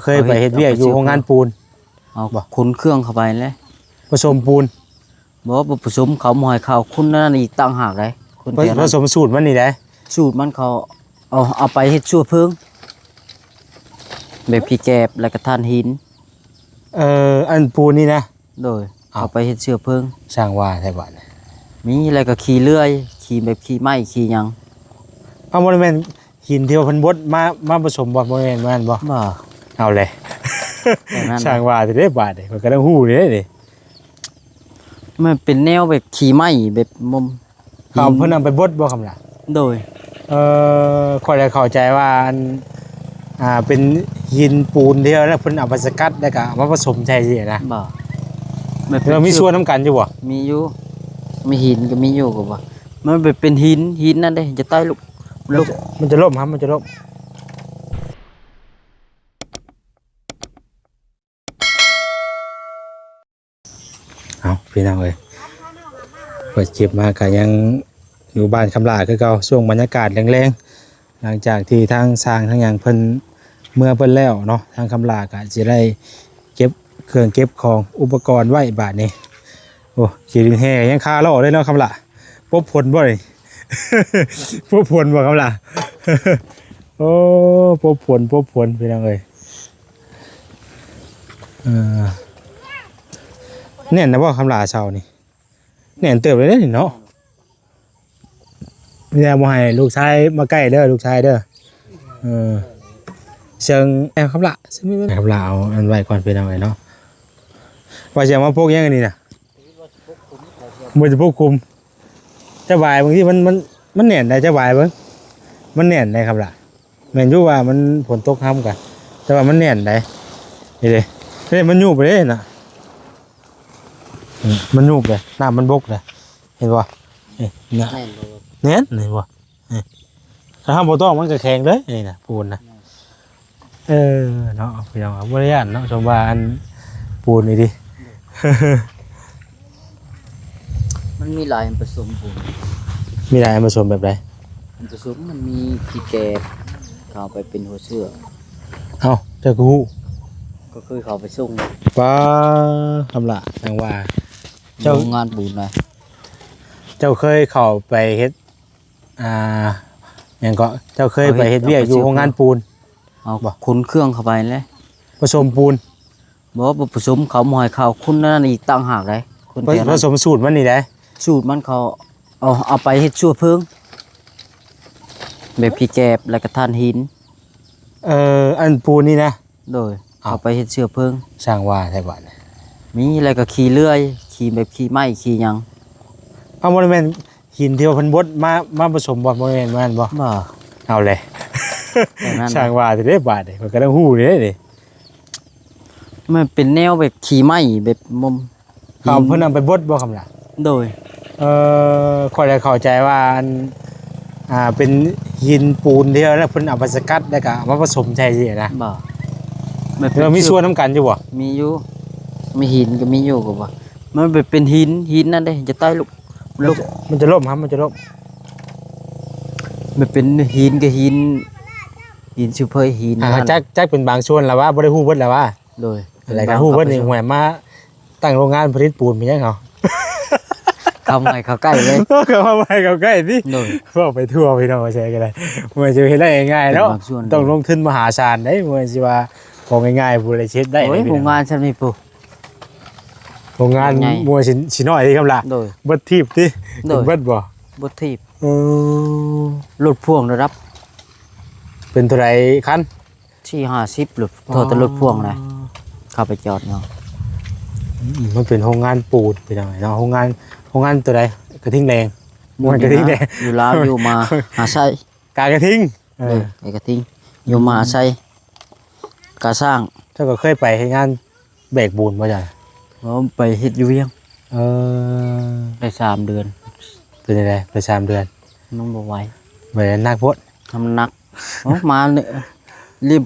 ເຄີຍໄປເຮັດວຽກຢູ່ໂຮງງານປູນ. ເອົາ ບໍ່ ຂົນເຄື່ອງເຂົ້າໄປແຫຼະ ປະສົມປູນ. ບໍ່ ບໍ່ປະສົມ ເຂົາບໍ່ໃຫ້ເຂົ້າ ຄຸນນັ້ນອີກຕ່າງຫາກໃດ໋ ຄົນແຖວນັ້ນ. ປະສົມສູດມັນນີ້ໃດ໋? ສູດມັນເຂົາເອົາ ເອົາໄປເຮັດເຊື້ອເພີງ ແບບຂີ້ແກບ ແລ້ວກໍຖ່ານຫີນ. ເອີ ອັນປູນນີ້ນະ? ໂດຍ ເອົາ ເອົາໄປເຮັດເຊື້ອເພີງ. ຊ່າງວ່າແທ້ບາດນີ້. ມີ ແລ້ວກໍຂີ້ເລື່ອຍ ຂີ້ແບບຂີ້ໄມ້ຂີ້ຫຍັງ. ເອົາ ບໍ່ແມ່ນຫີນທີ່ວ່າເພິ່ນບົດມາ ມາປະສົມບໍ່? ບໍ່ແມ່ນ ບໍ່ແມ່ນບໍ່? ບໍ່ ເອົາແຫຼະ ແບບນັ້ນ ຊ່າງວ່າແທ້ເດ້ບາດນີ້ ຂ້ອຍກໍໄດ້ຮູ້ເດ້ນີ້. ມັນເປັນແນວແບບຂີ້ໄມ້ແບບ ເຂົາເພິ່ນເອົາໄປບົດບໍ່ຄຳຫຼ້າ? ໂດຍ ເອີ ຂ້ອຍໄດ້ເຂົ້າໃຈວ່າ ອັນ ອ່າ ເປັນຫີນປູນທີ່ວ່າເພິ່ນເອົາໄປສະກັດ ແລ້ວກໍເອົາມາປະສົມໃສ່ຊີ້ນະ. ບໍ່ ມັນເປັນ ມີສ່ວນນຳກັນຢູ່ບໍ່? ມີຢູ່ ມີຫີນກໍມີຢູ່ ກໍວ່າມັນເປັນ ເປັນຫີນ ຫີນນັ້ນເດ້ ຈະໄຕ້ລຸກ ມັນຈະ ມັນຈະລົ້ມຫະ ມັນຈະລົ້ມ. ເອົາ ພີ່ນ້ອງເອີຍ ຂ້ອຍເກັບມາກະຍັງຢູ່ບ້ານຄຳຫຼ້າຄືເກົ່າ. ຊ່ວງບັນຍາກາດແລງໆ ຫຼັງຈາກທີ່ທາງຊ່າງທາງຫຍັງເພິ່ນເມືອເພິ່ນແລ້ວເນາະ ທາງຄຳຫຼ້າກະຊິໄດ້ເກັບເຄື່ອງເກັບຂອງອຸປະກອນໄວ້ບາດນີ້. ໂອ້ ຂີ້ດິນແຮ່ຍັງຄາຫຼໍ້ເລີຍເນາະຄຳຫຼ້າ. ປົບຝົນບໍ່ນີ້? ປົບຝົນບໍ່ຄຳຫຼ້າ? ໂອ້ ປົບຝົນ ປົບຝົນ ພີ່ນ້ອງເອີຍ. ເອີ ແໜ້ນນະບໍ່ຄຳຫຼ້າເສົານີ້? ແໜ້ນເຕີບເລີຍເດ້ນີ້ເນາະ. ຢ່າບໍ່ໃຫ້ລູກຊາຍມາໃກ້ເດີ ລູກຊາຍເດີ. ເອີ ເຊິ່ງ ແອ ຄຳຫຼ້າ ຄຳຫຼ້າເອົາອັນໄວ້ກ່ອນ ພີ່ນ້ອງເອີຍເນາະ. ວ່າຊິເອົາມາປົກຫຍັງອັນນີ້ນະ? ບໍ່ຈະປົກຄຸມ ຈະຫວາຍ ບາງທີມັນ ມັນ ມັນແໜ້ນໄດ໋ ຈະຫວາຍເບິ່ງ ມັນແໜ້ນໄດ໋ຄຳຫຼ້າ. ແມ່ນຢູ່ວ່າມັນຝົນຕົກຫ້ຳກະ ແຕ່ວ່າມັນແໜ້ນໄດ໋. ນີ້ເດ້ ນີ້ມັນຍຸບໄປເດ້ນະ ອືມ ມັນຍຸບເດ້ ນ້ຳມັນບົກເດ້ ເຫັນບໍ່? ນີ້ນະ ແໜ້ນບໍ່? ແໜ້ນ ເຫັນບໍ່? ນີ້ ຖ້າເຮົາບໍ່ຕອກມັນກໍແຂງເລີຍ ນີ້ນະ ປູນນະ. ແມ່ນ ເອີ ເນາະ ພີ່ນ້ອງ ບໍ່ໄດ້ຢ້ານເນາະ ສົມວ່າອັນປູນນີ້ຕິ ມັນມີຫຼາຍອັນປະສົມປູນ. ມີຫຼາຍອັນປະສົມແບບໃດ? ອັນປະສົມມັນມີຂີ້ແກບ ເຂົາເອົາໄປເປັນຫົວເຊື້ອ. ເອົ້າ ເຈົ້າຄືຮູ້? ກໍຄືເຂົາໄປສົ່ງ. ປ້າ ຄຳຫຼ້າ ຈັ່ງວ່າ ເຈົ້າ ໂຮງງານປູນນະ. ເຈົ້າເຄີຍເຂົ້າໄປເຮັດ ອ່າ ຫຍັງເກາະ ເຈົ້າເຄີຍໄປເຮັດວຽກຢູ່ໂຮງງານປູນ? ເອົາ ບໍ່ ຂົນເຄື່ອງເຂົ້າໄປແຫຼະ ປະສົມປູນ. ບໍ່ ບໍ່ປະສົມ ເຂົາບໍ່ໃຫ້ເຂົ້າ ຄຸນນັ້ນອີກຕ່າງຫາກໃດ໋ ຄົນແຖວນັ້ນ. ປະສົມສູດມັນນີ້ໃດ໋? ສູດມັນເຂົາເອົາ ເອົາໄປເຮັດເຊື້ອເພີງ ແບບຂີ້ແກບ ແລ້ວກໍຖ່ານຫີນ. ເອີ ອັນປູນນີ້ນະ? ໂດຍ ເອົາ ເອົາໄປເຮັດເຊື້ອເພີງ. ຊ່າງວ່າແທ້ບາດນີ້. ມີ ແລ້ວກໍຂີ້ເລື່ອຍ ຂີ້ແບບຂີ້ໄມ້ຂີ້ຫຍັງ. ເອົາ ບໍ່ແມ່ນຫີນທີ່ວ່າເພິ່ນບົດມາ ມາປະສົມບໍ່? ບໍ່ແມ່ນ ບໍ່ແມ່ນບໍ່? ບໍ່ ເອົາແຫຼະ ແບບນັ້ນ ຊ່າງວ່າແທ້ເດ້ບາດນີ້ ຂ້ອຍກໍໄດ້ຮູ້ເດ້ນີ້. ມັນເປັນແນວແບບຂີ້ໄມ້ແບບ ເຂົາເພິ່ນເອົາໄປບົດບໍ່ຄຳຫຼ້າ? ໂດຍ ເອີ ຂ້ອຍໄດ້ເຂົ້າໃຈວ່າ ອັນ ອ່າ ເປັນຫີນປູນທີ່ວ່າເພິ່ນເອົາໄປສະກັດ ແລ້ວກໍເອົາມາປະສົມໃສ່ຊີ້ນະ. ບໍ່ ມັນເປັນ ມີສ່ວນນຳກັນຢູ່ບໍ່? ມີຢູ່ ມີຫີນກໍມີຢູ່ ກໍວ່າມັນເປັນ ເປັນຫີນ ຫີນນັ້ນເດ້ ຈະໄຕ້ລຸກ ມັນຈະລົ້ມຫະ ມັນຈະລົ້ມ. ມັນເປັນຫີນກໍຫີນ ຫີນຊິເພີຍຫີນ ຈັກ ຈັກເປັນບາງສ່ວນລະວ່າ ບໍ່ໄດ້ຮູ້ເບິດລະວ່າ. ໂດຍ ແລ້ວກໍຮູ້ເບິດນີ້ ຫວຍມາ ຕັ້ງໂຮງງານຜະລິດປູນເປັນຫຍັງເຮົາ? ເຂົາບໍ່ໃຫ້ເຂົ້າໃກ້ເລີຍ ເຂົາບໍ່ໃຫ້ເຂົ້າໃກ້ຕິ. ໂດຍ ເວົ້າໄປທົ່ວພີ່ນ້ອງ ວ່າແຊກໍໄດ້ ບໍ່ແມ່ນຊິເຮັດໄດ້ງ່າຍໆເນາະ. ເປັນບາງສ່ວນ ຕ້ອງລົງທຶນມະຫາສານເດ້ ບໍ່ແມ່ນຊິວ່າຂອງງ່າຍໆ ຜູ້ໃດຊິເຮັດໄດ້. ໂອ້ຍ ພີ່ນ້ອງ ໂຮງງານຊ່ຳນີ້ພຸ້ນ ໂຮງງານ ໃຫຍ່ ບໍ່ຊິ ຊິນ້ອຍຕິຄຳລະ. ໂດຍ ເບິດທີບຕິ. ໂດຍ ເບິດບໍ່? ເບິດທີບ. ເອີ ລົດພ່ວງລະດັບ ເປັນເທົ່າໃດຄັນ? ສີ່ຫ້າສິບ ລົດ ອໍ ເທົ່າແຕ່ລົດພ່ວງນະ ເຂົ້າໄປຈອດເນາະ. ອືມ ມັນເປັນໂຮງງານປູນພີ່ນ້ອງເນາະ. ໂຮງງານ ໂຮງງານຕົວໃດ? ກະທິງແດງ. ບໍ່ແມ່ນກະທິງແດງ ຢູ່ລາວ ຢູ່ມະຫາໄຊ ກາກະທິງ. ເອີ ເອີ ກາກະທິງ ຢູ່ມະຫາໄຊ ກາຊ້າງ. ເຈົ້າກໍເຄີຍໄປເຮັດງານ ແບກປູນບໍ່ເຈົ້າ? ເອີ ໄປເຮັດຢູ່ວຽງ. ເອີ ໄດ້ສາມເດືອນ. ເປັນຈັ່ງໃດ? ໄປສາມເດືອນ ມັນບໍ່ໄຫວ. ບໍ່ໄຫວ ໜັກໂພດ. ນ້ຳໜັກ. ໂອ້ ມານີ້ ຣີບ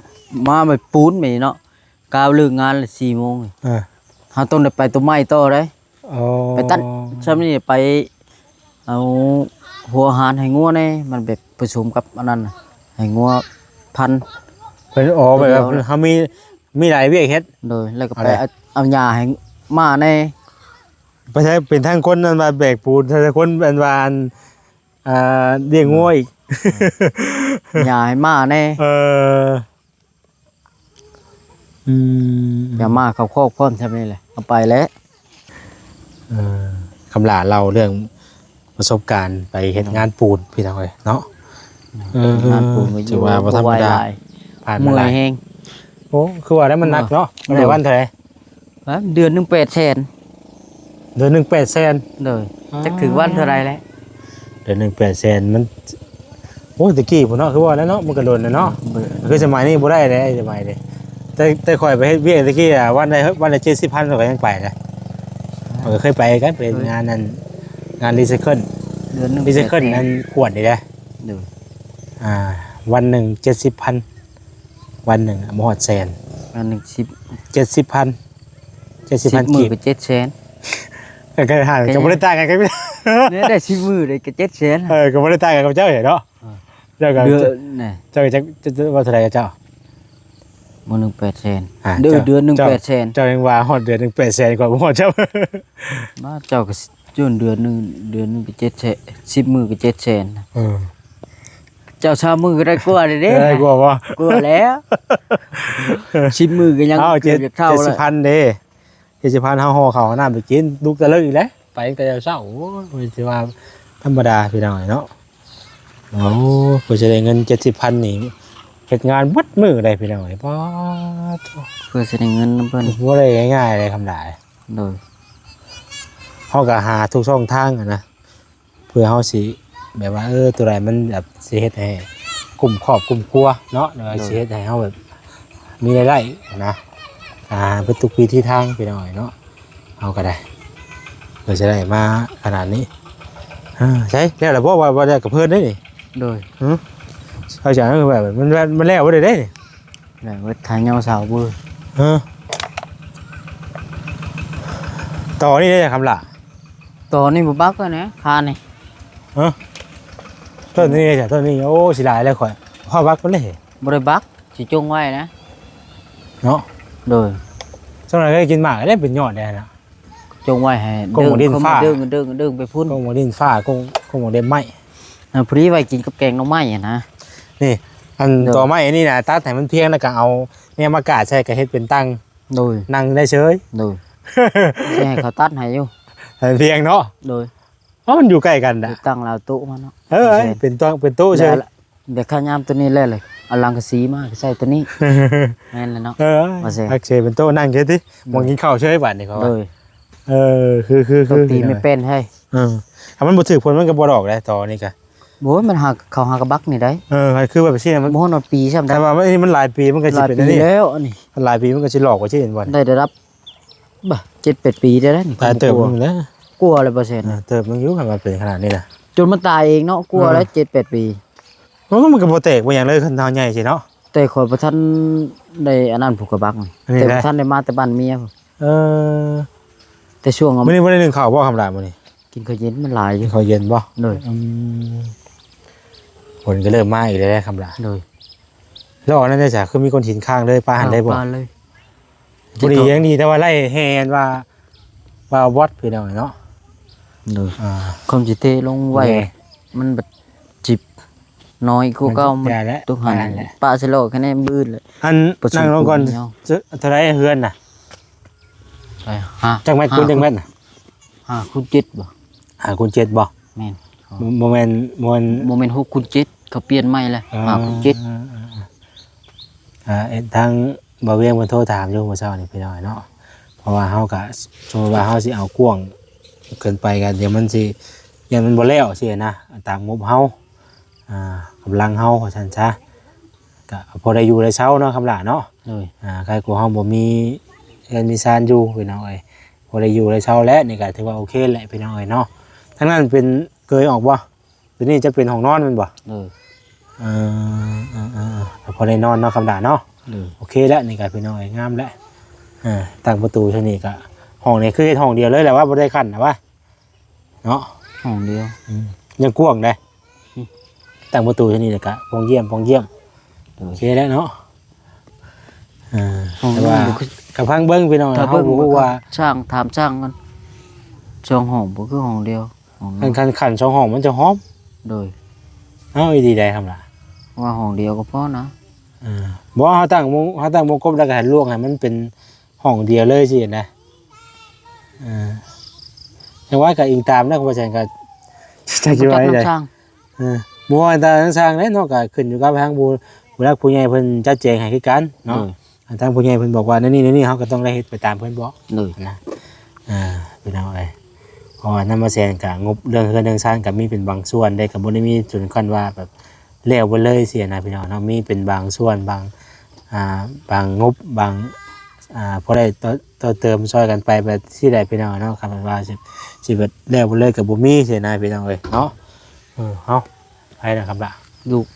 ມາແບບປູນແບບນີ້ເນາະ ກ້າວເລີກງານລະສີ່ໂມງ. ເອີ ເຮົາຕ້ອງໄດ້ໄປຕົວໄມ້ຕໍ່ເດ້. ອໍ ໄປຕັດຊ່ຳນີ້ ໄປເອົາຫົວອາຫານໃຫ້ງົວແດ່ ມັນແບບປະສົມກັບອັນນັ້ນ ໃຫ້ງົວພັນ. ເພິ່ນ ອໍ ແບບວ່າ ເຮົາມີ ມີຫຼາຍວຽກເຮັດ. ໂດຍ ແລ້ວກໍໄປເອົາ ເອົາຫຍ້າໃຫ້ໝ້າແດ່. ໄປໃຊ້ເປັນທັງຄົນອັນວ່າແບກປູນ ທັງຄົນອັນວ່າອັນ ອ່າ ລ້ຽງງົວອີກ ຫຍ້າໃຫ້ໝ້າແດ່. ເອີ ອືມ ຢ່າມາເຂົ້າຄອກພ້ອມຊ່ຳນີ້ແຫຼະ ເອົາໄປແລ້ວ. ເອີ ຄຳຫຼ້າເລົ່າເລື່ອງປະສົບການໄປເຮັດງານປູນ ພີ່ນ້ອງເອີຍເນາະ. ເອີ ເຮັດງານປູນກໍ ຖືວ່າບໍ່ທຳມະດາ ຜ່ານມາຫຼາຍ ເມື່ອຍແຮງ. ໂອ້ ຄືວ່າແລ້ວມັນໜັກເນາະ. ເອີ ໄດ້ວັນເທົ່າໃດ? ເດືອນໜຶ່ງແປດແສນ. ເດືອນໜຶ່ງແປດແສນ. ໂດຍ ອ່າ ຈັກຖືກວັນເທົ່າໃດແລ້ວ? ເດືອນໜຶ່ງແປດແສນ ມັນ ໂອ້ຍ ແຕ່ກີ້ພຸ້ນເນາະ ຄືວ່າແລ້ວເນາະ ມັນກໍດົນແລ້ວເນາະ. ຄືສະໄໝນີ້ບໍ່ໄດ້ເດ້ ສະໄໝນີ້. ແຕ່ ແຕ່ຂ້ອຍໄປເຮັດວຽກແຕ່ກີ້ອະ ວັນລະ ວັນລະເຈັດສິບພັນ ຂ້ອຍກໍຍັງໄປນະ. ຂ້ອຍກໍເຄີຍໄປຄືກັນ ໄປເຮັດງານນັ້ນ ງານຣີໄຊເຄິນ ເດືອນໜຶ່ງ ຣີໄຊເຄິນ ແປດແສນ ອັນກວດນີ້ເດ້. ໂດຍ ອ່າ ວັນໜຶ່ງເຈັດສິບພັນ ວັນໜຶ່ງບໍ່ຮອດແສນ. ອັນໜຶ່ງສິບ ເຈັດສິບພັນ ເຈັດສິບພັນ ສິບມື້ ກີບ ກໍເຈັດແສນ. ກໍ ກໍ ກໍບໍ່ໄດ້ຕ່າງກັນກັບ ນີ້ໄດ້ສິບມື້ໄດ້ກໍເຈັດແສນ. ເອີ ກໍບໍ່ໄດ້ຕ່າງກັນກັບເຈົ້າເນາະ. ອ່າ ເຈົ້າກໍ ເດືອນ ເຈົ້າກໍຈັກ ເຈົ້າ ເຈົ້າວ່າເທົ່າໃດກັບເຈົ້າ? ມື້ໜຶ່ງແປດແສນ. ອ່າ ເດືອນ ເຈົ້າ ເດືອນໜຶ່ງແປດແສນ. ເຈົ້າຍັງວ່າຮອດເດືອນໜຶ່ງແປດແສນ ຂ້ອຍບໍ່ຮອດເຈົ້າ. ມາ ເຈົ້າກໍ ຈົນເດືອນໜຶ່ງ ເດືອນໜຶ່ງກໍເຈັດແສນ ສິບມື້ກໍເຈັດແສນ. ເອີ ເຈົ້າຊາວມື້ກໍໄດ້ກວ່າເດ້. ໄດ້ກວ່າບໍ່? ກວ່າແລ້ວ. ສິບມື້ກໍຍັງ ເອີ ເກືອບຈະເທົ່າແລ້ວ ເຈັດສິບພັນເດ້. ເຈັດສິບພັນ ເຮົາຫໍ່ເຂົ້າຫໍ່ນ້ຳໄປກິນ ລຸກແຕ່ເລິກອີກແລ້ວ ໄປຕັ້ງແຕ່ເຊົ້າ. ໂອ້ຍ ຖືວ່າທຳມະດາພີ່ນ້ອງເນາະ. ໂອ້ ເພື່ອຈະໄດ້ເງິນເຈັດສິບພັນນີ້ ເຮັດງານເບິດມື້ໄດ໋ພີ່ນ້ອງເອີຍ. ປາດໂທ້ ເພື່ອຊິໄດ້ເງິນນຳເພິ່ນ ບໍ່ໄດ້ງ່າຍໆເດ້ ຄຳຫຼ້າ. ໂດຍ ເຮົາກໍຫາທຸກຊ່ອງທາງຫັ້ນນະ ເພື່ອເຮົາຊິແບບວ່າ ເອີ ຕົວໃດມັນແບບຊິເຮັດໃຫ້ກຸ້ມຄອບກຸ້ມຄົວເນາະ ຫຼືວ່າ ໂດຍ ຊິເຮັດໃຫ້ເຮົາແບບມີລາຍໄດ້ນະ. ອ່າ ເບິດທຸກວິທີທາງພີ່ນ້ອງເນາະ ເຮົາກໍໄດ້ ເພື່ອຈະໄດ້ມາຂະໜາດນີ້. ເອີ ໃສ ແລ້ວລະບໍ່? ວ່າ ວ່າແລ້ວກັບເພິ່ນໄດ໋ນີ້. ໂດຍ ຫື ເຂົາຈະແບບ ມັນ ມັນແລ້ວບໍ່ໄດ້ເດ້ນີ້. ແລ້ວເບິດ ຂາຍເຫຍົາເສົາເບີ. ເອີ ຕໍ່ນີ້ໄດ້ຄຳລະ ຕໍ່ນີ້ບໍ່ບັກແລ້ວນະ ຄານນີ້. ເອີ ຕົ້ນນີ້ເດ້ ຕົ້ນນີ້ ໂອ້ ຊິຫຼາຍແລ້ວຂ້ອຍ ພໍບັກມັນເດ້. ບໍ່ໄດ້ບັກ ຊິຈົ່ງໄວ້ນະ ເນາະ. ໂດຍ ຊ່ວງນັ້ນກໍໄດ້ກິນໝາກ ໄດ້ເປັນຍອດແດ່ນະ. ຈົ່ງໄວ້ໃຫ້ ກົງໝາກດິນຟ້າ ເດີງ ເດີງ ເດີງໄປພຸ້ນ ກົງໝາກດິນຟ້າ ກົງ ກົງໝາກເດັບໄມ້. ເອີ ພໍດີໄວ້ກິນກັບແກງໜໍ່ໄມ້ຫັ້ນນະ. ນີ້ ອັນ ໂດຍ ຕໍໄມ້ອັນນີ້ນະ ຕັດໃຫ້ມັນພຽງ ແລ້ວກໍເອົາແນວມາກາດໃສ່ ກໍເຮັດເປັນຕັ່ງ. ໂດຍ ນັ່ງໄດ້ເຊີຍ. ໂດຍ ຊິໃຫ້ເຂົາຕັດໃຫ້ຢູ່ ໃຫ້ພຽງເນາະ. ໂດຍ ເພາະມັນຢູ່ໃກ້ກັນນະ ຕັ້ງລາວໂຕະມາເນາະ. ເອີ ເປັນໂຕະ ເປັນໂຕະເຊີຍ. ແລ້ວ ດຽວຂ້າຍາມໂຕນີ້ແລ້ວເລີຍ ເອົາລັງກະສີມາໃສ່ໂຕນີ້. ແມ່ນແລ້ວເນາະ. ເອີ ວ່າແຊ ພັກເສເປັນໂຕະນັ່ງເຊີຍຕິ ໂດຍ ໝ່ອງກິນເຂົ້າເຊີຍບາດນີ້ເຂົາວ່າ. ໂດຍ ເອີ ຄື ຄື ຄື ຕີໄມ້ແປ້ນໃຫ້. ເອີ ຖ້າມັນບໍ່ຖືກຄົນມັນກໍບໍ່ອອກແຫຼະ ຕໍນີ້ກະ. ໂອ້ຍ ມັນຫາ ເຂົາຫາກະບັກນີ້ໄດ໋. ເອີ ຄືວ່າໄປຊີ້ມັນບໍ່ຮອດປີຊ້ຳໄດ໋. ຖ້າວ່າມັນ ອັນນີ້ມັນຫຼາຍປີ ມັນກໍຊິເປັນອັນນີ້ແລ້ວ. ອັນນີ້ມັນຫຼາຍປີ ມັນກໍຊິຫຼອກກວ່າຊີ້ເຫັນບໍ່. ໄດ້ລະດັບ ບໍ່ ເຈັດແປດປີໄດ້ແລ້ວນີ້ ຫຼາຍເຕີບແລ້ວ. ກວ່າແລ້ວບໍ່ແຊນ. ເອີ ເຕີບໜຶ່ງຢູ່ ຄັນວ່າເປັນຂະໜາດນີ້ນະ ຈົນມັນຕາຍເອງເນາະ. ກວ່າແລ້ວ ເອີ ເຈັດແປດປີ. ໂອ້ ມັນກໍບໍ່ແຕກບໍ່ຫຍັງເລີຍ ຄັນເຮົາໃຫຍ່ຊີ້ເນາະ. ແຕ່ຂ້ອຍບໍ່ທັນໄດ້ອັນນັ້ນ ຜູ້ກະບັກ ແຕ່ບໍ່ທັນໄດ້ມາແຕ່ບ້ານເມຍ. ເອີ ແຕ່ຊ່ວງ ມື້ນີ້ບໍ່ໄດ້ໜຶ້ງເຂົ້າບໍ່ ຄຳລະ ມື້ນີ້? ກິນເຂົ້າເຢັນ ມັນຫຼາຍຢູ່. ກິນເຂົ້າເຢັນບໍ່? ໂດຍ ອືມ ຝົນກໍເລີ່ມມາອີກແລ້ວ ຄຳລະ. ໂດຍ ແລ້ວອັນນັ້ນໄດ໋ສະ ຄືມີກ້ອນຫີນຄ້າງເລີຍ ປາຫັ້ນໄດ້ບໍ່? ປາເລີຍ. ບໍ່ດີຫຍັງດີ ແຕ່ວ່າໄລ່ແຫ່ອັນວ່າ ວ່າວອດ ພີ່ນ້ອງເນາະ. ໂດຍ ອ່າ ຄວາມຊິເທລົງໄວ ມັນບັດຈິບນ້ອຍກວ່າເກົ່າ. ມັນຕົກຫັ້ນ ປາສະຫຼອກແຄ່ນີ້ບືດເລີຍ. ອັນ ນັ່ງລົງກ່ອນ ເທົ່າໃດເຮືອນນະ? ຈັກແມັດຄູນຈັກແມັດນະ? ຫ້າຄູນເຈັດບໍ່? ຫ້າຄູນເຈັດບໍ່? ແມ່ນ ບໍ່ ບໍ່ແມ່ນ ບໍ່ແມ່ນ ບໍ່ແມ່ນຫົກຄູນເຈັດ ເຂົາປ່ຽນໃໝ່ແລ້ວ. ຫ້າຄູນເຈັດ. ອ່າ ທາງບ່າວວຽງເພິ່ນໂທຖາມຢູ່ມື້ເຊົ້ານີ້ພີ່ນ້ອງເນາະ. ເພາະວ່າເຮົາກະ ສົມມຸດວ່າເຮົາຊິເອົາກວ້າງເກີນໄປ ກະດຽວມັນຊິ ຢ້ານມັນບໍ່ແລ້ວຊີ້ນະ ຕາມງົບເຮົາ ອ່າ ກຳລັງເຮົາວ່າຊັ້ນຊະ. ກະພໍໄດ້ຢູ່ໄດ້ເຊົາເນາະ ຄຳຫຼ້າເນາະ. ໂດຍ ອ່າ ໃຄກວ່າເຮົາບໍ່ມີເຮືອນມີຊານຢູ່ພີ່ນ້ອງເອີຍ ພໍໄດ້ຢູ່ໄດ້ເຊົາແລ້ວ. ນີ້ກະຖືວ່າໂອເຄແຫຼະພີ່ນ້ອງເອີຍເນາະ. ທາງນັ້ນເປັນເກີຍອອກບໍ່? ຕົວນີ້ຈະເປັນຫ້ອງນອນແມ່ນບໍ່? ໂດຍ ເອີ ເອີ ເອີ ເອີ ກໍພໍໄດ້ນອນເນາະ ຄຳດາເນາະ. ໂດຍ ໂອເຄແລ້ວ ນີ້ກໍພີ່ນ້ອງເອີຍ ງາມແລ້ວ. ເອີ ຕັ້ງປະຕູຊະນີ້ກໍ ຫ້ອງນີ້ຄືເຮັດຫ້ອງດຽວເລີຍແຫຼະວ່າ ບໍ່ໄດ້ຂັ້ນນະວ່າ ເນາະ ຫ້ອງດຽວ. ອືມ ຍັງກວ້າງເດ້. ອືມ ຕັ້ງປະຕູຊະນີ້ແລ້ວກໍປ່ອງຢ້ຽມ ປ່ອງຢ້ຽມ. ໂດຍ ໂອເຄແລ້ວເນາະ. ອ່າ ຫ້ອງ ແຕ່ວ່າ ນອນບໍ່ຄື ກໍຟັງເບິ່ງພີ່ນ້ອງ ຖ້າ ເຮົາ ເບິ່ງ ບໍ່ຮູ້ວ່າ ຊ່າງ ຖາມຊ່າງກ່ອນ ສອງຫ້ອງບໍ່ຄືຫ້ອງດຽວ ຫ້ອງນອນ ຄັນ ຄັນ ຄັນສອງຫ້ອງມັນຈະຫອມ ໂດຍ ເອົ້າ ອີ່ຫຼີໃດຄຳລາ ວ່າຫ້ອງດຽວກໍພໍນະ ອ່າ ບໍ່ ເຮົາຕັ້ງວົງ ເຮົາຕັ້ງວົງກົບແລ້ວກໍໃຫ້ລວກໃຫ້ມັນເປັນຫ້ອງດຽວເລີຍຊີ້ນະ ອ່າ ຈັ່ງວ່າກໍອີງຕາມນະ ຄຳວ່າຊັ້ນກໍ ຈັກຊິວ່າໃດ ເອີ ບໍ່ວ່າແຕ່ທາງຊ່າງເດ້ເນາະ ກໍຂຶ້ນຢູ່ກັບທາງຜູ້ ຜູ້ຫຼັກຜູ້ໃຫຍ່ເພິ່ນຈັດແຈງໃຫ້ຄືກັນເນາະ ໂດຍ ອ່າ ທາງຜູ້ໃຫຍ່ເພິ່ນບອກວ່າແນວນີ້ແນວນີ້ ເຮົາກໍຕ້ອງໄດ້ເຮັດໄປຕາມເພິ່ນບອກ ໂດຍ ນະ ອ່າ ພີ່ນ້ອງເອີຍ ເພາະວ່ານຳມາແຊນກໍງົບເລື່ອງເຮືອນເລື່ອງຊານກໍມີເປັນບາງສ່ວນເດ້ ກໍບໍ່ໄດ້ມີເຖິງຂັ້ນວ່າແບບແລ້ວເບິດເລີຍຊີ້ນະ ພີ່ນ້ອງເນາະ ມີເປັນບາງສ່ວນ ບາງ ອ່າ ບາງງົບ ບາງ ອ່າ ພໍໄດ້ຕໍ່ ຕໍ່ເຕີມຊ່ອຍກັນໄປແບບຊີ້ແຫຼະ ພີ່ນ້ອງເນາະ ຄັນວ່າຊິ ຊິແບບແລ້ວເບິດເລີຍກໍບໍ່ມີຊີ້ນະ ພີ່ນ້ອງເອີຍເນາະ ເອີ ເຮົາ ໃຜນະຄຳລະ ລູກ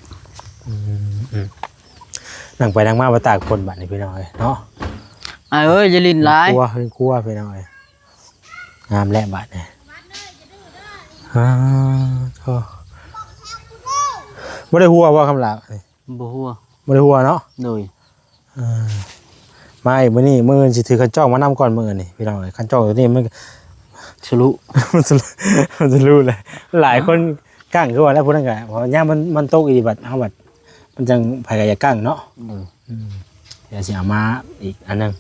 ອືມ ອືມ ນັ່ງໄປນັ່ງມາວ່າຕາກຝົນບາດນີ້ ພີ່ນ້ອງເອີຍເນາະ ອ້າຍເອີຍ ຢ່າຫຼິ້ນຫຼາຍ ເປັນຄົວ ເປັນຄົວ ພີ່ນ້ອງເອີຍ ງາມແລ້ວບາດນີ້ ອ່າ ໂທ້ ບໍ່ໄດ້ຫົວບໍ່ຄຳລະ ບໍ່ຫົວ ບໍ່ໄດ້ຫົວເນາະ ໂດຍ ອ່າ ມາອີກມື້ນີ້ ມື້ອື່ນຊິຖືຄັນຈອກມານຳກ່ອນ ມື້ອື່ນນີ້ ພີ່ນ້ອງເອີຍ ຄັນຈອກຕົວນີ້ມັນ ສະລຸ ມັນສະລຸ ມັນສະລຸແຫຼະ ຫຼາຍຄົນກັ້ງຄືວ່າແລ້ວ ຜູ້ນັ້ນກໍ ຍາມມັນ ມັນຕົກອີ່ຫລີບັດ ເຮົາບັດ ມັນຈັ່ງ ໃຜກໍຢາກກັ້ງເນາະ ໂດຍ ອືມ ດຽວຊິເອົາມາອີກອັນໜຶ່ງ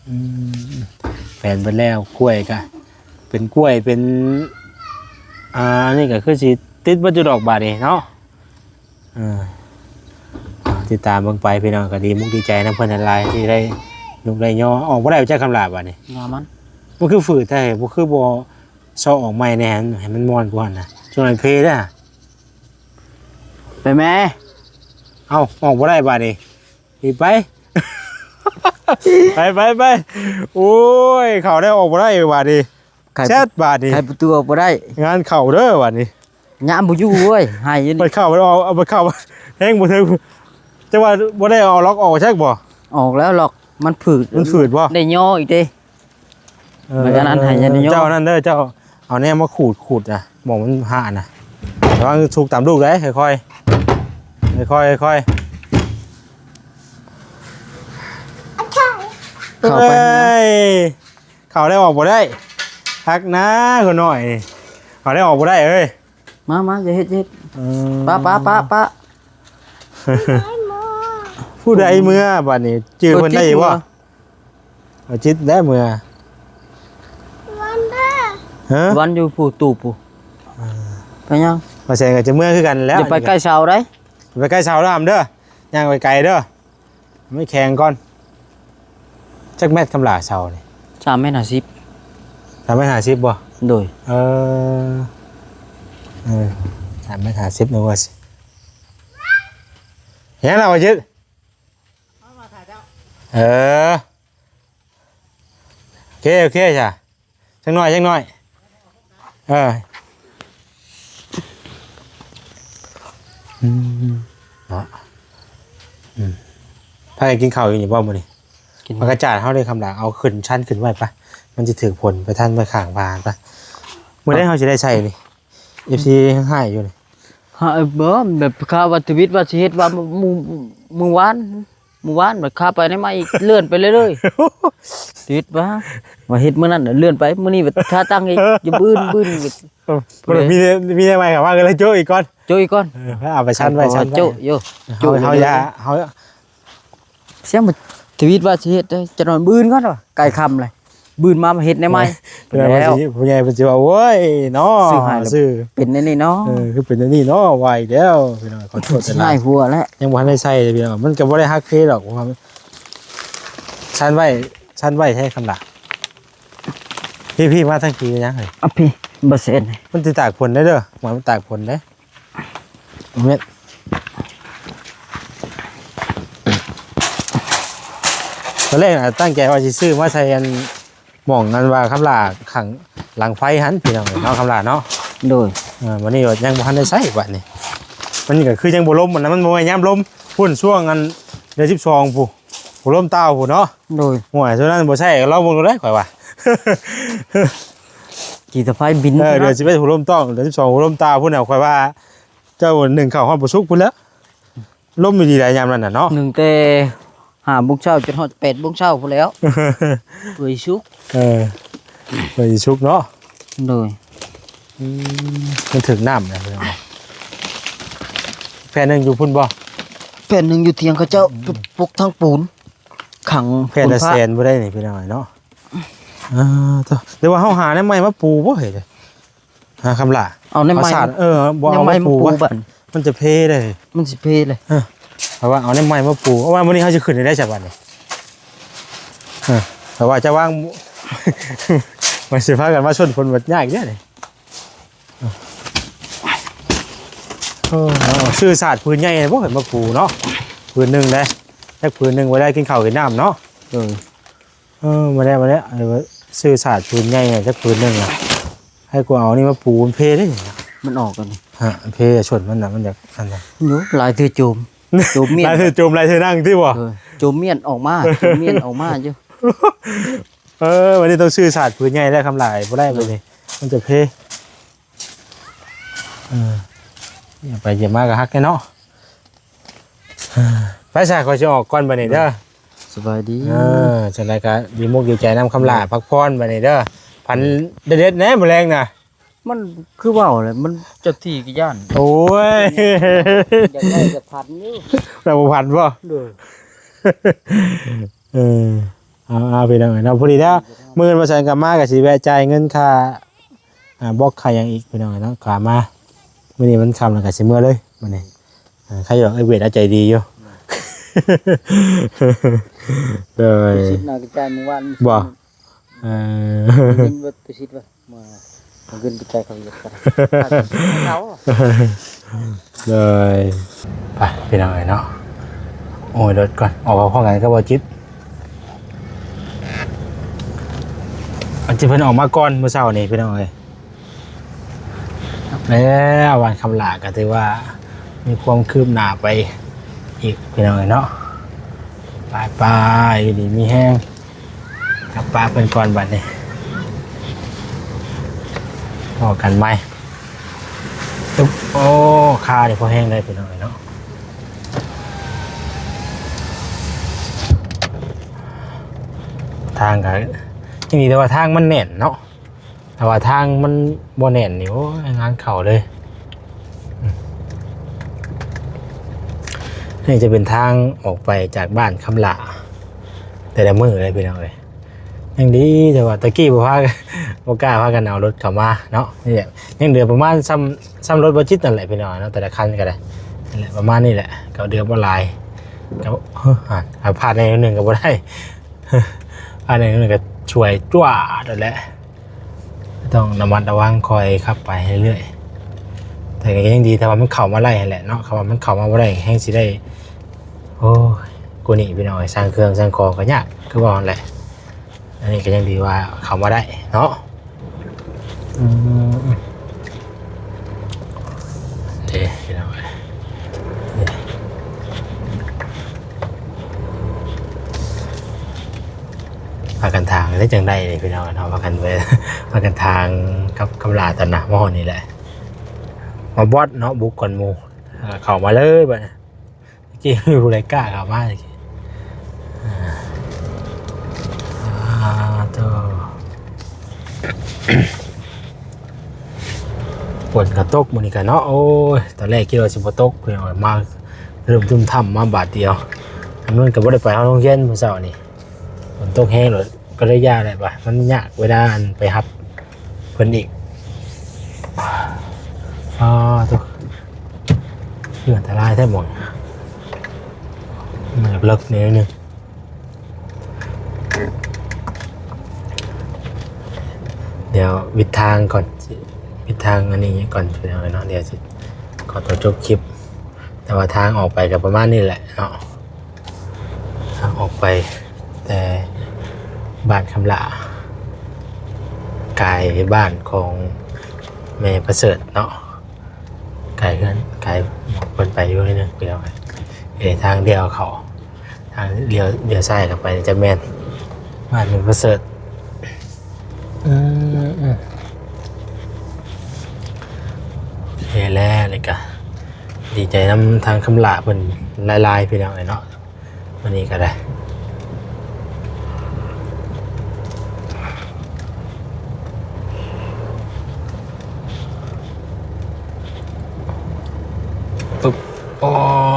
ອືມ ແຟນເບິດແລ້ວ ກ້ວຍກະເປັນກ້ວຍ ເປັນ ອ່າ ນີ້ກະຄືຊິຕິດເບິດຢູ່ດອກບາດນີ້ເນາະ ເອີ ຕິດຕາມເບິ່ງໄປພີ່ນ້ອງ ກະດີມຸກດີໃຈນຳເພິ່ນຫຼາຍໆ ທີ່ໄດ້ນຸ່ງໄດ້ຍໍ ອອກບໍ່ໄດ້ຈັກຄຳລາບາດນີ້ ຍາມັນ ມັນຄືຝືດແທ້ ບໍ່ຄືບໍ່ຊອກອອກໃໝ່ແດ່ ໃຫ້ມັນມ່ວນກວ່າຫັ້ນນະ ຈົນມັນເພເດ້ ໄປແມ່ ເອົ້າ ອອກບໍ່ໄດ້ບາດນີ້ ອີກໄປ ໄປ ໄປ ໄປ ໂອ້ຍ ເຂົ້າໄດ້ອອກບໍ່ໄດ້ບາດນີ້ ໄຂ ແຊດບາດນີ້ ໄຂປະຕູອອກບໍ່ໄດ້ ງານເຂົ້າເດີບາດນີ້ ຍາມບໍ່ຢູ່ເວີຍ ໃຫ້ຢູ່ນີ້ ໄປເຂົ້າໄປອອກ ໄປເຂົ້າແຮງບໍ່ເຖິງ ຈັກວ່າບໍ່ໄດ້ເອົາລັອກອອກຈັກບໍ່ ອອກແລ້ວລັອກ ມັນຝືດ ມັນຝືດບໍ່ ໄດ້ຍໍອີກເດ້ ເອີ ມັນກໍນັ້ນໃຫ້ຍານະໂຍມ ເຈົ້ານັ້ນເດີ ເຈົ້າເອົາແນວມາຂູດ ຂູດນະ ໝ່ອງມັນຫານະ ລະວັງສຸກຕາມລູກເດີ ຄ່ອຍໆ ຄ່ອຍໆ ຄ່ອຍໆ ເຂົ້າໄປ ເອີຍ ເຂົ້າໄດ້ອອກບໍ່ໄດ້ ຄັກນາຄົນນ້ອຍນີ້ ເຂົ້າໄດ້ອອກບໍ່ໄດ້ເອີຍ ມາ ມາ ຢ່າເຮັດ ຢ່າເຮັດ ເອີ ປະ ປະ ປະ ປະ ຜູ້ໃດເມືອບາດນີ້ ຈື່ເພິ່ນໄດ້ຢູ່ບໍ່? ເອົາຈິດແລ້ວເມືອ ວັນເດີ ຮະ ວັນຢູ່ຜູ້ຕູບຜູ້ ອ່າ ໄປຫຍັງ? ວ່າແສງກໍຈະເມືອຄືກັນແລ້ວ ຢ່າໄປໃກ້ເສົາໃດ໋ ໄປໃກ້ເສົາເດີ ຫຳເດີ ຍ່າງໄປໄກເດີ ມັນແຂງກ່ອນ ຈັກແມັດຄຳຫຼາເສົານີ້? ສາມແມັດຫ້າສິບ ສາມແມັດຫ້າສິບບໍ່? ໂດຍ ເອີ ເອີ ສາມແມັດຫ້າສິບ ນຶກວ່າ ຫຍັງລະວ່າຈິດ? ເອີ ໂອເຄ ໂອເຄຊະ ຈັກໜ້ອຍ ຈັກໜ້ອຍ ເອີ ອືມ ເນາະ ອືມ ພາກັນກິນເຂົ້າຢູ່ນີ້ບໍ່ມື້ນີ້? ກິນ ຜັກກະຈາດເຮົາໄດ້ຄຳລາ ເອົາຂຶ້ນຊັ້ນຂຶ້ນໄວ້ປະ ມັນຊິຖືກຝົນ ໄປທັນໄວ້ຂ້າງບ້ານປະ ມື້ໃດເຮົາຊິໄດ້ໃສ່ນີ້? ເອັຟຊີຮ້າງໄຫ້ຢູ່ນີ້ ຮະ ບໍ່ ແບບຄາວ່າທະວິດວ່າຊິເຮັດວ່າມື້ ມື້ວານ ມື້ວານບັດຄາໄປໃນມາອີກ ເລື່ອນໄປເລື້ອຍໆ ທະວິດວ່າ ວ່າເຮັດມື້ນັ້ນເລື່ອນໄປ ມື້ນີ້ບັດຄາຕັ້ງອີກ ຢູ່ບືນ ບືນ ເອີ ບໍ່ໄດ້ ມີ ມີແນວໃໝ່ເຂົ້າມາກໍເລີຍໂຈະອີກກ່ອນ ໂຈະອີກກ່ອນ ເອີ ເອົາໄປຊັ້ນໄວ້ ຊັ້ນໄວ້ ໂຈະຢູ່ ເຮົາ ເຮົາຢ່າ ເຮົາ ສຽງມັນທະວິດວ່າຊິເຮັດເດ້ ຈະນອນບືນກ່ອນວ່າ ໃກ້ຄ່ຳແລ້ວ ບືນມາມາເຮັດແນວໃໝ່ ເອີ ແລ້ວ ຜູ້ໃຫຍ່ເພິ່ນຊິວ່າ ໂອ້ຍ ເນາະ ຊື້ໃຫ້ແລ້ວ ຊື້ ເປັນແນວນີ້ເນາະ ເອີ ຄືເປັນແນວນີ້ເນາະ ວ່າອີກແລ້ວ ພີ່ນ້ອງ ຂໍໂທດຫຼາຍ ຮ້າຍຫົວແລ້ວ ຍັງບໍ່ທັນໄດ້ໃສ່ເລີຍ ພີ່ນ້ອງ ມັນກໍບໍ່ໄດ້ຫັກເພດອກ ຊັ້ນໄວ້ ຊັ້ນໄວ້ແທ້ຄຳລະ ພີ່ ພີ່ ມາທາງພີ້ເປັນຫຍັງເອີຍ ອ່ະ ພີ້ ບໍ່ເຊັນ ມັນຊິຕາກຝົນໄດ້ເດີ ມັນຕາກຝົນເດ້. ເມັດ ຕອນແລກນະຕັ້ງໃຈວ່າຊິຊື້ມາໃສ່ອັນ ໝ່ອງອັນວ່າຄຳຫຼາຂ້າງຫຼັງໄຟຫັ້ນ ພີ່ນ້ອງເອີຍເນາະ ຄຳຫຼາເນາະ ໂດຍ ເອີ ບັດນີ້ວ່າຍັງບໍ່ທັນໄດ້ໃຊ້ບັດນີ້ ມັນກໍຄືຍັງບໍ່ລົມຫັ້ນນະ ມັນບໍ່ແມ່ນຍາມລົມ ພຸ້ນຊ່ວງອັນເດືອນສິບສອງພຸ້ນ ບໍ່ລົມຕ່າວພຸ້ນເນາະ ໂດຍ ໂອ້ຍ ຊ່ວງນັ້ນບໍ່ໃຊ້ກໍລອງເບິ່ງດູເດ້ຂ້ອຍວ່າ ກີຕາໄຟບິນ ເອີ ເດືອນສິບເອັດຫົວລົມຕ້ອງ ເດືອນສິບສອງຫົວລົມຕ່າວພຸ້ນນະ ຂ້ອຍວ່າ ເຈົ້າໜຶ້ງເຂົ້າຮອດບໍ່ສຸກພຸ້ນແຫຼະ ລົມອີ່ຫຼີໃດຍາມນັ້ນນະເນາະ ໜຶ້ງແຕ່ ຫ້າໂມງເຊົ້າຈົນຮອດແປດໂມງເຊົ້າພຸ້ນແຫຼ້ວ ເພື່ອຊິສຸກ. ເອີ ເພື່ອຊິສຸກເນາະ. ໂດຍ. ອືມ ມັນຖືກນ້ຳນະພີ່ນ້ອງ. ແຜ່ນໜຶ່ງຢູ່ພຸ້ນບໍ່? ແຜ່ນໜຶ່ງຢູ່ຖຽງເຂົາເຈົ້າ. ອືມ ປຸກທັງປູນຂັງ. ແຜ່ນລະແສນບໍ່ໄດ້ນີ້ພີ່ນ້ອງເນາະ. ອ່າ ໂທ້ ຫຼືວ່າເຮົາຫາແນວໃໝ່ມາປູບໍ່ເຮີ້ຍ? ຫາຄຳຫຼ້າ ເອົາແນວໃໝ່ ເອົາສາດ ເອີ ບໍ່ເອົາມາປູ ແນວໃໝ່ມາປູ ບາດ ມັນຈະເພເດ້. ມັນຊິເພເດ້. ເອີ ເພາະວ່າເອົາແນວໃໝ່ມາປູ ເພາະວ່າມື້ນີ້ເຮົາຊິຂຶ້ນໄດ້ໃສບັດນີ້. ເອີ ເພາະວ່າຈະວາງ ມັນຊິພາກັນມາຊົນຝົນບັດຍາກເດ້ນີ້. ເອີ ຊື້ສາດຜືນໃຫຍ່ບໍ່ເຫັນມາປູເນາະ. ຜືນໜຶ່ງເດ້ ຈັກຜືນໜຶ່ງໄວ້ໄດ້ກິນເຂົ້າກິນນ້ຳເນາະ. ເອີ ເອີ ມາແລ້ວ ມາແລ້ວ ເອີ ຊື້ສາດຜືນໃຫຍ່ຈັກຜືນໜຶ່ງນະ ໃຫ້ກູເອົານີ້ມາປູ ມັນເພເດ້. ມັນອອກກັນນີ້ ຮະ ເພຊົນມັນນະ ມັນຢາກອັນນະ ໂຍ ຫຼາຍເທື່ອໂຈມ ໂຈມມ້ຽນ ຫຼາຍເທື່ອໂຈມ ຫຼາຍເທື່ອນັ່ງຕິບໍ່? ເອີ ໂຈມມ້ຽນອອກມາ ໂຈມມ້ຽນອອກມາຢູ່. ເອີ ວັນນີ້ຕ້ອງຊື້ສາດຜືນໃຫຍ່ແລ້ວ ຄຳຫຼ້າບໍ່ໄດ້ບັດນີ້ ມັນຈະເພ. ເອີ ຢຽບໄປຢຽບມາກໍຮັກແທ້ເນາະ. ໄປຊະ ຂ້ອຍຊິອອກກ່ອນບັດນີ້ເດີ. ສະບາຍດີ. ເອີ ຈັ່ງໃດກໍດີມຸກດີໃຈນຳຄຳຫຼ້າ ເອີ ພັກຜ່ອນບັດນີ້ເດີ. ຝັນເດັດໆແດ່ມື້ແລງນະ. ມັນຄືເວົ້າແຫຼະ ມັນເຈົ້າທີ່ກໍຢ້ານ. ໂອ້ຍ ຢາກໄດ້ກໍຝັນຢູ່ ແລ້ວບໍ່ຝັນບໍ່? ໂດຍ. ເອີ ເອົາໆ ພີ່ນ້ອງເອີຍເນາະ ພໍດີແລ້ວ ມື້ອື່ນວ່າຊັ້ນກັບມາກໍຊິແວະຈ່າຍເງິນຄ່າ ອ່າ ບລັອກຄ່າຫຍັງອີກ ພີ່ນ້ອງເອີຍເນາະ ຂ້າມາ. ມື້ນີ້ມັນຄ່ຳແລ້ວກໍຊິເມືອເລີຍມື້ນີ້. ເອີ ໃຄຢູ່ດອກ ເອື້ອຍເວດເອົາໃຈດີຢູ່. ໂດຍ ຊິດໜ້າກະຈາຍມື້ວານ ບໍ່? ເອີ ເງິນເບິດໄປຊິດວ່າ ມາເອົາເງິນໄປຈ່າຍເຂົາວຽກກັນ. ໂດຍ ໄປພີ່ນ້ອງເອີຍເນາະ. ໂອ້ຍ ລົດກ່ອນ ອອກມາພ້ອມກັນກັບບໍ່ຈິດ. ອັນທີ່ເພິ່ນອອກມາກ່ອນມື້ເຊົ້ານີ້ພີ່ນ້ອງເອີຍ. ແລ້ວບ້ານຄຳຫຼ້າກໍຖືວ່າມີຄວາມຄືບໜ້າໄປອີກພີ່ນ້ອງເອີຍເນາະ. ໄປໆ ຢູ່ດີມີແຮງ ກັບປ້າເພິ່ນກ່ອນບັດນີ້ ພໍ້ກັນໃໝ່. ຕຶບ ໂອ້ ຄານີ້ພໍແຮງໄດ້ພີ່ນ້ອງເອີຍເນາະ. ທາງກໍຍັງດີແຕ່ວ່າທາງມັນແໜ້ນເນາະ. ຖ້າວ່າທາງມັນບໍ່ແໜ້ນນີ້ ໂອ້ຍ ງານເຂົ້າເລີຍ. ນີ້ຈະເປັນທາງອອກໄປຈາກບ້ານຄຳຫຼ້າແຕ່ລະມື້ເລີຍພີ່ນ້ອງເອີຍ. ຍັງດີແຕ່ວ່າຕະກີ້ບໍ່ພາ ບໍ່ກ້າພາກັນເອົາລົດເຂົ້າມາເນາະ. ນີ້ແຫຼະ ຍັງເຫຼືອປະມານຊ່ຳ ຊ່ຳລົດບໍ່ຈິດນັ້ນແຫຼະພີ່ນ້ອງເນາະ ແຕ່ລະຄັນກໍໄດ້. ນັ້ນແຫຼະ ປະມານນີ້ແຫຼະ ກໍເດືອບໍ່ຫຼາຍ ກໍ ເອີ ອ່າ ພາດແນວໜຶ່ງກໍບໍ່ໄດ້ ພາດແນວໜຶ່ງກໍຊ່ວຍຈວດນັ້ນແຫຼະ. ຕ້ອງລະມັດລະວັງ ຄ່ອຍຂັບໄປເລື້ອຍໆ. ແຕ່ກໍຍັງດີ ຖ້າວ່າມັນເຂົ້າມາໄດ້ຫັ້ນແຫຼະເນາະ. ຄັນວ່າມັນເຂົ້າມາບໍ່ໄດ້ ແຮ່ງຊິໄດ້ ໂອ້ຍ ກວ່ານີ້ພີ່ນ້ອງເອີຍ. ສ້າງເຄື່ອງສ້າງຂອງກໍຍາກ ຄືວ່າຫັ້ນແຫຼະ. ອັນນີ້ກໍຍັງດີວ່າເຂົ້າມາໄດ້ເນາະ. ອືມ ເດ້ພີ່ນ້ອງເອີຍ ພາກັນທາງໄດ້ຈັ່ງໃດນີ້ພີ່ນ້ອງເນາະ. ພາກັນໄປ ພາກັນທາງກັບ ກັບຫຼາຕອນນະ ມາຮອດນີ້ແຫຼະ ມາບອດເນາະ ບຸກກ່ອນໝູ່ ເຂົ້າມາເລີຍບັດນີ້. ຕະກີ້ມີຜູ້ໃດກ້າເຂົ້າມາຕະກີ້. ອ່າ ອ່າ ໂຕ ຝົນກໍຕົກມື້ນີ້ກະເນາະ. ໂອ້ຍ ຕອນແລກຄິດວ່າຊິບໍ່ຕົກ ພີ່ນ້ອງ ມາເລີ່ມຕຶ້ມຖ້ຳມາບາດດຽວ. ອັນນັ້ນກໍບໍ່ໄດ້ໄປເຮົາໂຮງຮຽນມື້ເຊົ້ານີ້ ຝົນຕົກແຮງໂລດ ກໍເລີຍຢ່າແຫຼະວ່າ ມັນຍາກເວລາອັນໄປຮັບ ເພິ່ນອີກ. ອໍ ໂຕ ຄືອັນຕະລາຍແທ້ໝົງ ມັນເລິກໜ້ອຍໜຶ່ງ. ດຽວວິດທາງກ່ອນ ວິດທາງອັນນີ້ກ່ອນ ພີ່ນ້ອງເນາະ. ດຽວຊິຂໍຕົວຈົບຄລິບ ແຕ່ວ່າທາງອອກໄປກໍປະມານນີ້ແຫຼະເນາະ. ທາງອອກໄປແຕ່ບ້ານຄຳຫຼ້າ ກາຍບ້ານຂອງແມ່ປະເສີດເນາະ ກາຍເຮືອນ ກາຍເພິ່ນໄປຢູ່ໜ້ອຍໜຶ່ງ ພີ່ນ້ອງເອີຍ. ເອີ ທາງດຽວເຂົ້າ ທາງດຽວ ດຽວຊ້າຍເຂົ້າໄປຈະແມ່ນບ້ານແມ່ປະເສີດ. ອືມ ໂອເຄແລ້ວ ນີ້ກະດີໃຈນຳທາງຄຳຫຼ້າເພິ່ນຫຼາຍໆ ພີ່ນ້ອງເອີຍເນາະ. ມື້ນີ້ກໍໄດ້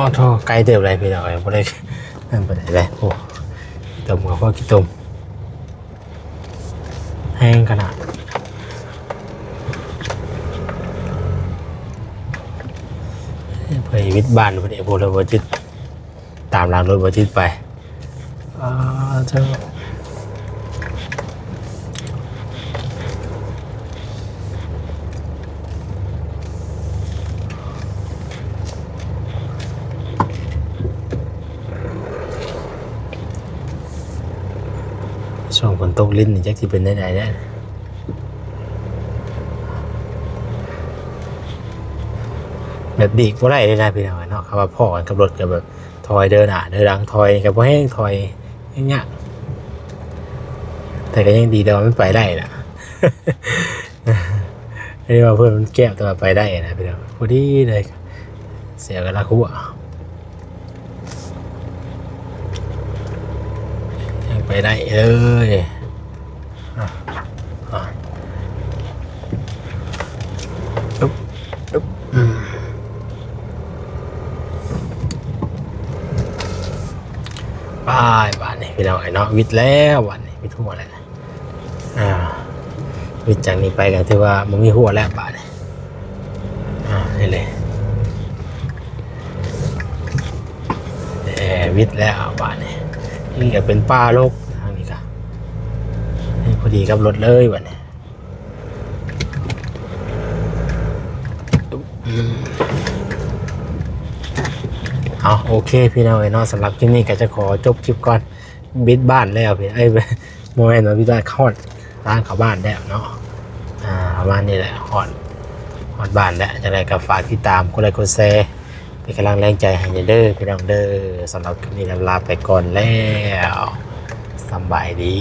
ອ້ ໂທ້ ໄກເຕີບເລີຍພີ່ນ້ອງເອີຍ ບໍ່ໄດ້ນັ້ນປານໃດເລີຍ. ໂອ້ ຂີ້ຕົມກໍພໍຂີ້ຕົມ ແຮງຂະໜາດ. ເພິ່ນວິດບ້ານເພິ່ນເອງ ຜູ້ລະບໍ່ຈິດ ຕາມຫຼັງລົດບໍ່ຈິດໄປ. ອ້າ ເຈົ້າ ຊ່ວງຝົນຕົກລິນນີ້ ຈັກຊິເປັນແນວໃດແດ່. ແບບດີກບໍ່ໄດ້ເລີຍນະພີ່ນ້ອງເນາະ. ຄຳວ່າພໍ້ກັນກັບລົດກໍແບບ ຖອຍເດີໜ້າເດີຫຼັງ ຖອຍກໍບໍ່ແຮງ ຖອຍຍາກໆ ແຕ່ກໍຍັງດີແຕ່ວ່າມັນໄປໄດ້ນະ. ເອີ້ນວ່າເພິ່ນມັນແຄບ ແຕ່ວ່າໄປໄດ້ນະພີ່ນ້ອງ ພໍດີເລີຍ ເສຍກັນລະຫົວ ຍັງໄປໄດ້ເອີຍ. ອ່ະ ອ່ະ ອຶບ ອຶບ ອືມ ໄປບາດນີ້ພີ່ນ້ອງເອີຍເນາະ ວິດແລ້ວບາດນີ້ ວິດຫົວແລ້ວ. ອ່າ ວິດຈາກນີ້ໄປກໍຖືວ່າບໍ່ມີຫົວແລ້ວບາດນີ້. ອ່າ ນີ້ເລີຍ ເອີ ວິດແລ້ວບາດນີ້. ນີ້ກໍເປັນປ່າລົກ ທາງນີ້ກໍ ນີ້ພໍດີກັບລົດເລີຍບາດນີ້. ເອົາ ໂອເຄພີ່ນ້ອງເອີຍເນາະ ສຳລັບຄລິບນີ້ກໍຈະຂໍຈົບຄລິບກ່ອນ. ບິດບ້ານແລ້ວພີ່ ເອີຍ ບໍ່ແມ່ນວ່າບິດບ້ານ ຮອດທາງເຂົ້າບ້ານແລ້ວເນາະ. ອ່າ ປະມານນີ້ແຫຼະ ຮອດ ຮອດບ້ານແລ້ວ. ຈັ່ງໃດກໍຝາກຕິດຕາມ ກົດໄລກ໌ ກົດແຊ ເປັນກຳລັງແຮງໃຈໃຫ້ແດ່ເດີພີ່ນ້ອງເດີ. ສຳລັບຄລິບນີ້ລາໄປກ່ອນແລ້ວ ສຳບາຍດີ.